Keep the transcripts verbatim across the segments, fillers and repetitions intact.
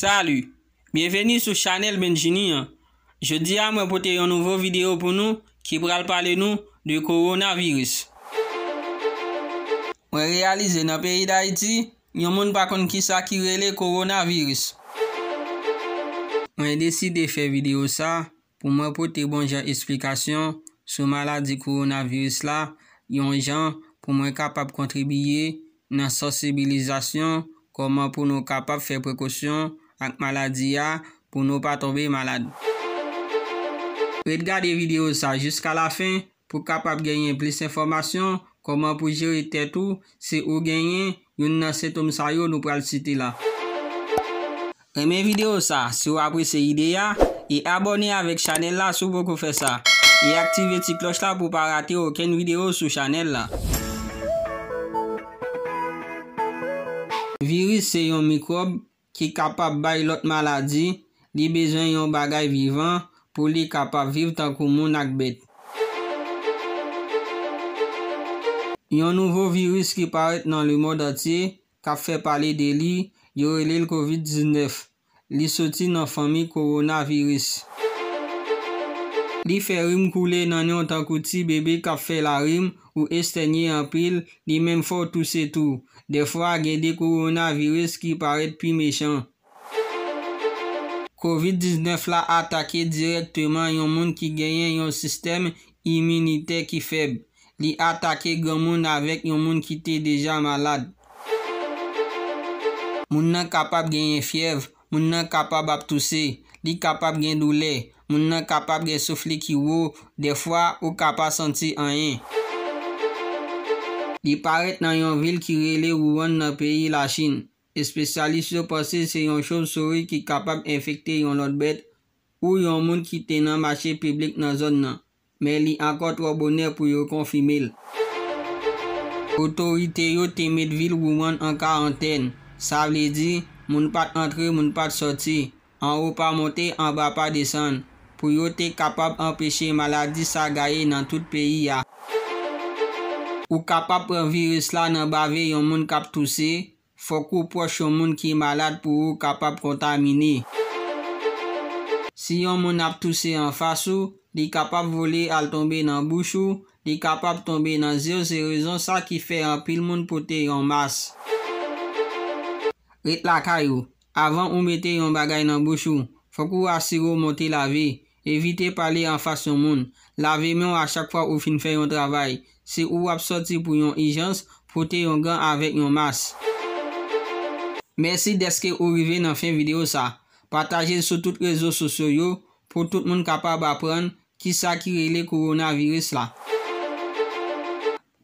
Salut! Byenveni sou chanèl Benjini an. Jodi a, mwen pote yon nouvo videyo pou nou ki pral pale nou de kowonaviris. Mwen reyalize nan peyi Dayiti, yon moun pa konn kisa ki rele kowonaviris. Mwen deside fè videyo sa pou mwen pote bon jan esplikasyon sou maladi kowonaviris la, yon jan pou mwen kapab kontribiye nan sansibilizasyon kòman pou nou kapab fè prekosyon ak maladi a pou nou pa tonbe malad. Ret gade videyo sa jiska lafen pou kapab genyen plis enfòmasyon kòman pou jere tèt ou si ou genyen youn nan sentòm sa yo nou pral site la. Renmen videyo sa si w apresye ide a, e abòne avèk chanèl la si w poko fè sa, e aktive ti klòch la pou w pa rate okenn videyo sou chanèl la. Viris se yon mikwòb ki kapab bay lòt maladi, li bezwen yon bagay vivan pou li kapab viv tankou moun ak bèt. Yon nouvo viris ki parèt nan lemond antye k ap fè pale de li, yo rele l kovid diznèf. Li soti nan fanmi kowonaviris. Li fè rim koule nan nen w tankou ti bebe k ap fè larim ou estènye anpil, li menm fè w touse tou. Dèfwa, gen de kowonaviris ki parèt pi mechan. Kovid diznèf la atake dirèkteman yon moun ki genyen yon sistèm iminitè ki fèb. Li atake granmoun avèk yon moun ki te deja malad. Moun nan kapab genyen fyèv, moun nan kapab ap touse, li kapab gen doulè, moun nan kapab gen souf li ki wo, dèfwa ou ka pa santi anyen. Li parèt nan yon vil ki rele Wuhan nan peyi Lachin. Espesyalis yo panse se yon chofsouris ki kapab enfekte yon lòt bèt ou yon moun ki te nan mache piblik nan zòn nan, men li ankò twò bonè pou yo konfime l. Otorite yo te met vil Wuhan an karantèn, sa vle di, moun pa t antre, moun pa t sòti, anwo pa monte, anba pa desann, pou yo te kapab anpeche maladi sa gaye nan tout peyi a. Ou kapab pran viris la nan bave yon moun k ap touse, fòk ou pwòch yon moun ki malad pou ou kapab kontamine. Si yon moun ap touse anfas ou, li kapab vole al tonbe nan bouch ou, li kapab tonbe nan zye w, se rezon sa ki fè anpil moun pote yon mas. Ret lakay ou. Avan ou mete yon bagay nan bouch ou, fòk ou asire w monte lave. Evite pale anfas yon moun. Lave men w a chak fwa ou fin fè yon travay. Si ou ap sòti pou yon ijans, pote yon gan avèk yon mas. Mèsi dèske ou rive nan fen videyo sa. Pataje l sou tout rezo sosyo yo pou tout moun kapab aprann kisa ki rele kowonaviris la.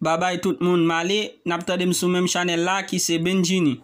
Babay tout moun, m ale, n ap tande m sou menm chanèl la ki se Benjini.